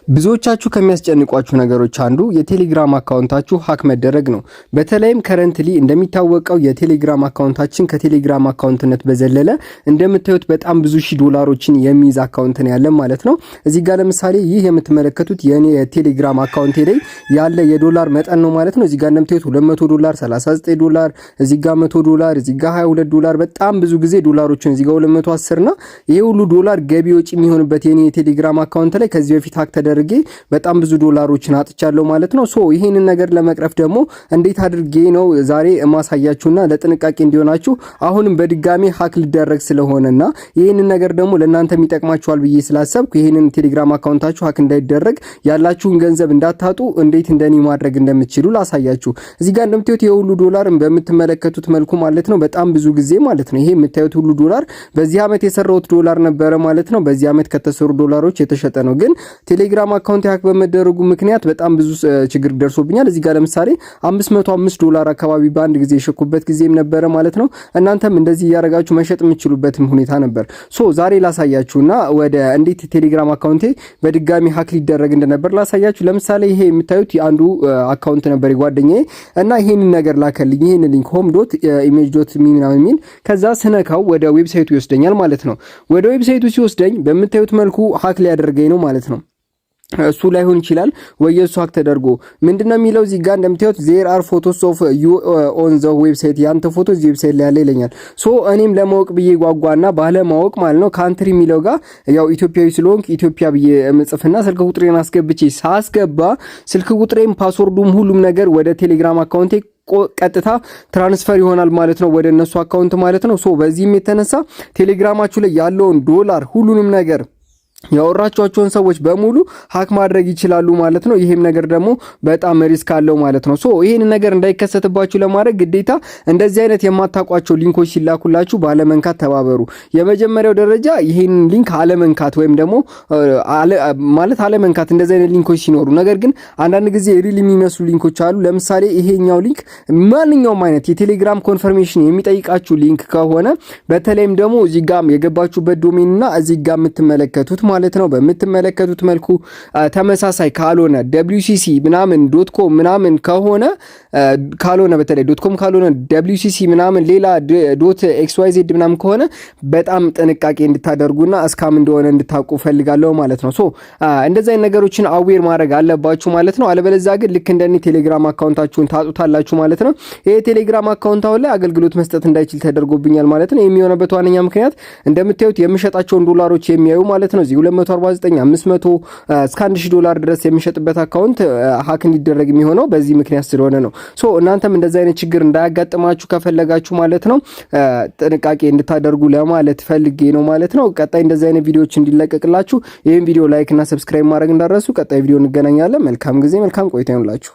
ብዙዎቻችሁ ከሚያስጨንቋችሁ ነገሮች አንዱ የቴሌግራም account ኣችሁ hack መደረግ ነው። በተለይም currently እንደሚታወቀው የቴሌግራም account ኣችን ከቴሌግራም account ነት በዘለለ እንደምታዩት በጣም ብዙ ሺህ ዶላሮችን የሚይዝ account ነው ያለን ማለት ነው። እዚህ ጋር ለምሳሌ ይህ የምትመለከቱት የኔ የቴሌግራም account ኤ ላይ ያለ የዶላር መጠን ነው ማለት ነው። እዚህ ጋር እንደምታዩት 200 ዶላር፣ 39 ዶላር፣ እዚህ ጋር 100 ዶላር፣ እዚህ ጋር 22 ዶላር፣ በጣም ብዙ ጊዜ ዶላሮችን እዚህ ጋር 210 እና ይሄ ሁሉ ዶላር ገቢ ወጪ የሚሆንበት የኔ የቴሌግራም account ላይ ከዚህ በፊት hack ተደርጌ በጣም ብዙ ዶላሮችን አጥቻለሁ ማለት ነው። So ይሄንን ነገር ለመቅረፍ ደግሞ እንዴት አድርጌ ነው ዛሬ ማሳያችሁና ለጥንቃቄ እንዲሆናችሁ አሁንም በድጋሚ hack ሊደረግ ስለሆነና ይህንን ነገር ደግሞ ለእናንተ ይጠቅማችኋል ብዬ ስላሰብኩ ይህንን ቴሌግራም account ኣችሁ hack እንዳይደረግ፣ ያላችሁን ገንዘብ እንዳታጡ እንዴት እንደኔ ማድረግ እንደምትችሉ ላሳያችሁ። እዚህ ጋር እንደምታዩት የሁሉ ዶላር በምትመለከቱት መልኩ ማለት ነው፣ በጣም ብዙ ጊዜ ማለት ነው፣ ይሄ የምታዩት ሁሉ ዶላር በዚህ ዓመት የሰራሁት ዶላር ነበረ ማለት ነው። በዚህ ዓመት ከተሰሩ ዶላሮች የተሸጠ ነው። ግን ቴሌግራም account hack በመደረጉ ምክንያት በጣም ብዙ ችግር ደርሶብኛል። እዚህ ጋር ለምሳሌ 505 ዶላር አካባቢ በአንድ ጊዜ የሸጥኩበት ጊዜም ነበረ ማለት ነው። እናንተም እንደዚህ እያደረጋችሁ መሸጥ የምትችሉበትም ሁኔታ ነበር። So ዛሬ ላሳያችሁና ወደ እንዴት ቴሌግራም account ኤ በድጋሚ hack ሊደረግ እንደነበር ላሳያችሁ። ለምሳሌ ይሄ የምታዩት የአንዱ account ነበር የጓደኛዬ እና ይሄንን ነገር ላከልኝ። ይሄን link home.image.me ምናምን የሚል፣ ከዛ ስነካው ወደ website ኡ ይወስደኛል ማለት ነው። ወደ website ኡ ሲወስደኝ በምታዩት መልኩ hack ሊያደርገኝ ነው ማለት ነው። እሱ ላይሆን ይችላል ወይ የእሱ hack ተደርጎ ምንድነው የሚለው? እዚህ ጋር እንደምታዩት "There are photos of you on the website"፣ ያንተ ፎቶ እዚህ website ላይ ያለ ይለኛል። So እኔም ለማወቅ ብዬ ጓጓና ባለማወቅ ማለት ነው country የሚለው ጋር ያው ኢትዮጵያዊ ስለሆንክ ኢትዮጵያ ብዬ ምጽፍና ስልክ ቁጥሬን አስገብቼ ሳስገባ ስልክ ቁጥሬም password ኡም ሁሉም ነገር ወደ ቴሌግራም account ኤ ቀጥታ transfer ይሆናል ማለት ነው፣ ወደ እነሱ account ማለት ነው። So በዚህም የተነሳ ቴሌግራማችሁ ላይ ያለውን ዶላር፣ ሁሉንም ነገር፣ ያወራችኋቸውን ሰዎች በሙሉ hack ማድረግ ይችላሉ ማለት ነው። ይሄም ነገር ደግሞ በጣም risk አለው ማለት ነው። So ይሄን ነገር እንዳይከሰትባችሁ ለማድረግ ግዴታ እንደዚህ አይነት የማታውቋቸው link ኦች ሲላኩላችሁ ባለመንካት ተባበሩ። የመጀመሪያው ደረጃ ይሄን link አለመንካት ወይም ደግሞ ማለት አለመንካት እንደዚህ አይነት link ኦች ሲኖሩ። ነገር ግን አንዳንድ ጊዜ real የሚመስሉ link ኦች አሉ። ለምሳሌ ይሄኛው link ማንኛውም አይነት የቴሌግራም confirmation የሚጠይቃችሁ link ከሆነ፣ በተለይም ደግሞ እዚህ ጋር የገባችሁበት domain እና እዚህ ጋር የምትመለከቱት ማለት ነው፣ በምትመለከቱት መልኩ ተመሳሳይ ካልሆነ፣ WCC ምናምን .com ምናምን ከሆነ ካልሆነ፣ በተለይ .com ካልሆነ፣ WCC ምናምን ሌላ .xyz ምናምን ከሆነ በጣም ጥንቃቄ እንድታደርጉና scam እንደሆነ እንድታውቁ ፈልጋለሁ ማለት ነው። So እንደዚህ አይነት ነገሮችን aware ማድረግ አለባችሁ ማለት ነው። አለበለዚያ ግን ልክ እንደኔ ቴሌግራም account ኣችሁን ታጡታላችሁ ማለት ነው። ይሄ ቴሌግራም account አሁን ላይ አገልግሎት መስጠት እንዳይችል ተደርጎብኛል ማለት ነው። የሚሆነበት ዋነኛ ምክንያት እንደምታዩት የምሸጣቸውን ዶላሮች የሚያዩ ማለት ነው፣ እዚህ 249፣ 500 እስከ 1000 ዶላር ድረስ የሚሸጥበት account hack እንዲደረግ የሚሆነው በዚህ ምክንያት ስለሆነ ነው። So እናንተም እንደዚህ አይነት ችግር እንዳያጋጥማችሁ ከፈለጋችሁ ማለት ነው ጥንቃቄ እንድታደርጉ ለማለት ፈልጌ ነው ማለት ነው። ቀጣይ እንደዚህ አይነት ቪዲዮዎች እንዲለቀቅላችሁ ይህን ቪዲዮ like እና subscribe ማድረግ እንዳትረሱ። ቀጣይ ቪዲዮ እንገናኛለን። መልካም ጊዜ፣ መልካም ቆይታ ይሁንላችሁ።